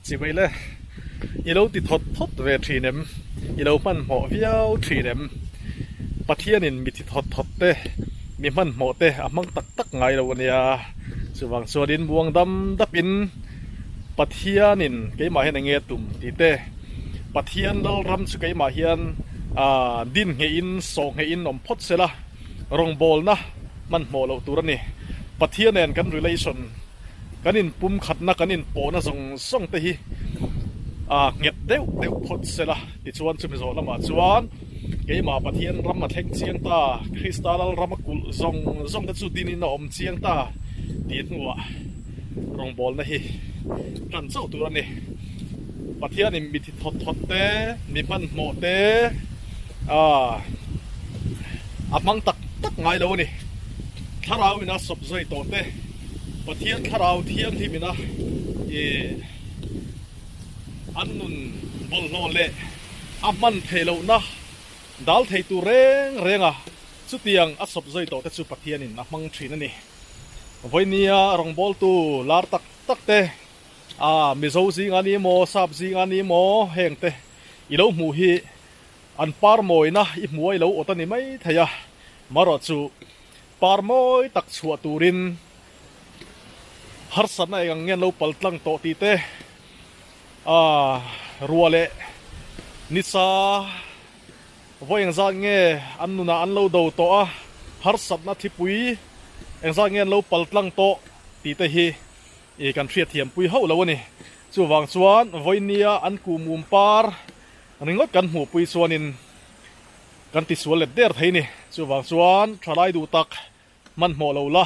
Chibai le, i lo ti thawt thawt ve thin em? I lo hmanhmawh viau thin em? Pathianin mi ti thawt thawt te, mi hmanhmawh te a hmang tak tak ngai lo a nia. Chuvang chuanin muang dam dapin Pathianin keimah hian eng nge tum tih te, Pathian Lalram chu keimah hian din nghehin sawh nghehin awm phawt sela, rawngbawlna hmanhmawh loh tur a ni. Pathian nen kan relation. Kan inpumkhatna, kan inpawhna zawng zawng te hi a nghet deuh deuh phawt se la. Tichuan chumi zawh lamah chuan keimah Pathian ram a thleng chiang ta, Krista lal ram a kulh zawng zawng te chu dinin a awm chiang ta tih hnuah rawngbawlna hi tan chauh tur a ni. Pathianin mi thi thawt thawt te, mi hmanhmawh te a hmang tak tak ngai lo a ni. Thlarau ina sawp zui tawh te. Pathian thlarau thianghlimina ih an nun bawlhhlawh leh a hman theih lohna dal thei tur reng reng a, chutiang a sawp zui tawh te chu Pathianin a hmang thin a ni. Vawinia rawngbawltu lar tak tak te, a Mizo zinga ni maw, Sap zinga ni maw heng te i lo hmuh hi an par mawina i hmuh a i lo awt a ni mai thei a, marawh chu Par mawi tak chhuah turin harsatna eng ang nge an lo pal tlang tawh tih te, aah ruah leh nisa vawi engzat nge an nunah an lo do tawh a, harsatna thipui engzat nge an lo pal tlang tawh tih te hi ih kan hriatthiampui hauh lo a ni. Chuvang chuan vawinia an kuhmum par ringawt kan hmuhpui chuanin Kan tisual let der thei ni. Chuvang chuan thalai duh tak hmanhmawh lo la,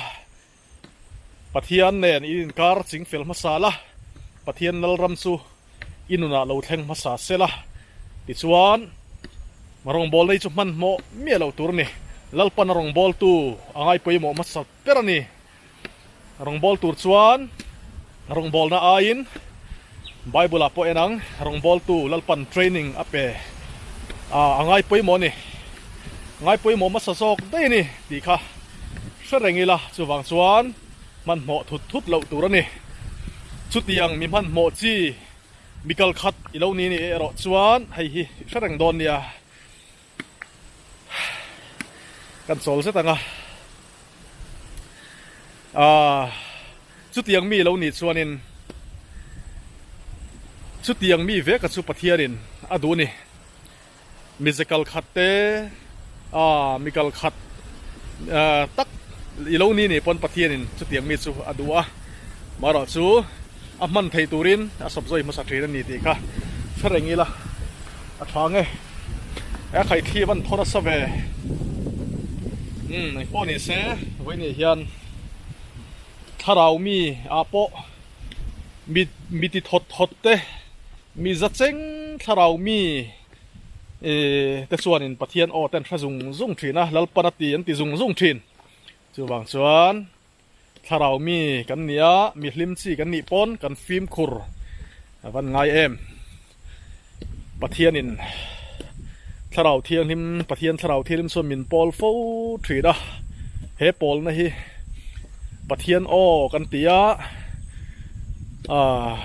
Pathian nen in inkar ching fel hmasa la, Pathian Lalram chu i nunah lo thleng hmasa se la. Tichuan, rawngbawlna hi chu hmanhmawh miah loh tur a ni. Lalpan a rawngbawltu a ngai pawimawh hmasa ber a ni. Rawngbâwl tûr chuan rawngbâwlna aiin Bible-ah pawh en ang, rawngbâwltu Lalpan training a pe a, a ngai pawimawh a ni. Ngai pawimawh hmasa zawk daih a ni tih kha hre reng ila, chuvang chuan hmanhmawh thut thut loh tûr a ni. Chutiang mi hmanhmawh chi mi kal khat i lo ni nih erawh chuan hei hi hre reng dâwn nia. Kan chawl zet ang a. Aaa chutiang mi lo nih chuanin chutiang mi veka chu Pathianin a duh ni. Mi ze kal khat te aaa mi kal khat tak i lo ni nih pawn Pathianin chutiang mi chu a duh a. Marawh chu a hman theih turin a sawp zawi hmasa thin a ni tih kha hre reng ila a tha nge. A khaithli van thaw nasa ve. Umm engpawh ni se vawiin hian thlarau mi ah pawh mi mi ti thawt thawt te mi za cheng thlarau mi eh te chuanin Pathian aw te an hre zung zung thin a, Lalpan a ti an ti zung zung thin. Chuvang chuan Thlarau mi kan ni a, mi hlim chi kan nih pawn kan fimkhur a van ngai em. Pathianin Thlarau Thianghlim, Pathian Thlarau Thianghlim chuan min pawl fo thin a, he pawlna hi Pathian aw kan ti a, aah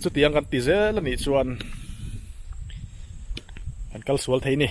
chutiang kan ti zel a nih chuan kan kal sual thei ni.